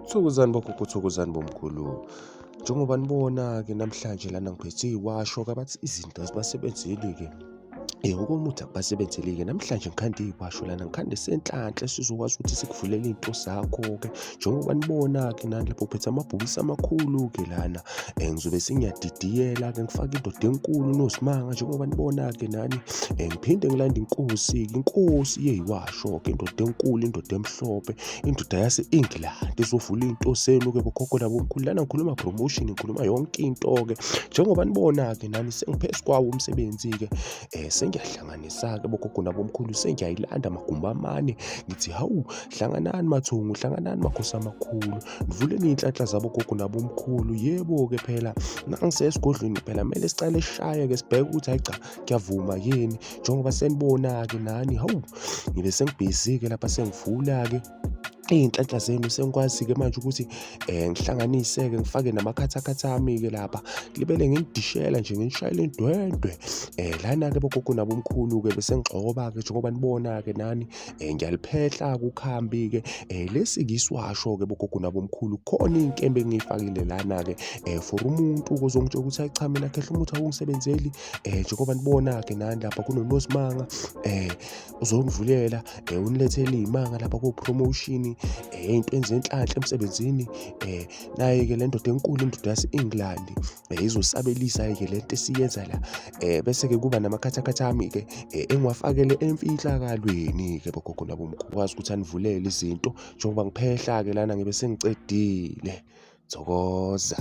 Thokozani bogogo, thokozani bomkhulu. Njengoba nibona-ke namhlanje lana ngiphethe iy'washo-ke abathi izinto azibasebenzeli-ke. Okomuthi akubasebenzeli-ke namhlanje ngikhande iy'washo lana ngikhande senhlanhla esizokwazi ukuthi sikuvulele iy'nto zakho-ke. Njengoba nibona-ke nani lapho ngiphethe amabhokisi amakhulu-ke lana. Ngizobe sengiyadidiyela-ke ngifake indoda enkulu uNozimanga njengoba nibona-ke nani. Ngiphinde ngilande inkosi-ke, inkosi yeyiwasho-ke indoda enkulu, indoda emhlophe. Indoda yase-England izovula iy'nto zenu-ke bokhokho nabomkhulu. Lana ngikhuluma promotion, ngikhuluma yonke into-ke. Njengoba nibona-ke nani sengiphezu kwawo umsebenzi-ke. Sengiyahlanganisa-ke bogogo nabomkhulu, sengiyayilanda amagumbi amane. Ngithi hawu, hlanganani mathungu, hlanganani makhosi amakhulu. Nivuleni iy'nhlanhla zabogogo nabomkhulu. Yebo-ke phela, nangisesigodlweni phela kumele sicale sishaye-ke sibheke ukuthi hhayi cha, kuyavuma yini. Njengoba senibona-ke nani, hawu, ngibe sengibhizi-ke lapha sengivula-ke iy'nhlanhla zenu sengikwazi-ke manje ukuthi ngihlanganise-ke ngifake namakhathakhatha ami-ke lapha ngilibele nginidishela nje nginishayela indwendwe lana-ke bogogo nabomkhulu-ke bese ngigxoba-ke njengoba nibona-ke nani ngiyaliphehla-ke ukhambi-ke lesi-ke isiwasho-ke bogogo nabomkhulu khona iy'nkembe engiyifakile lana-ke for umuntu ozongitshela ukuthi hayi cha mina khehla umuthi awungisebenzeli njengoba nibona-ke nani lapha kunoNozimanga uzonivulela unilethele iy'manga lapha ko-promotion ey'ntweni zenhlanhla emsebenzini naye-ke le ndoda enkulu indoda yase-England izosabelisa-ke le nto esiyenza la bese-ke kuba namakhathakhatha ami-ke engiwafakele emfihlakalweni-ke bogogo nabomkhulu kwazi ukuthi anivulele izinto njengoba ngiphehla-ke lana ngibe sengicedile. Thokoza.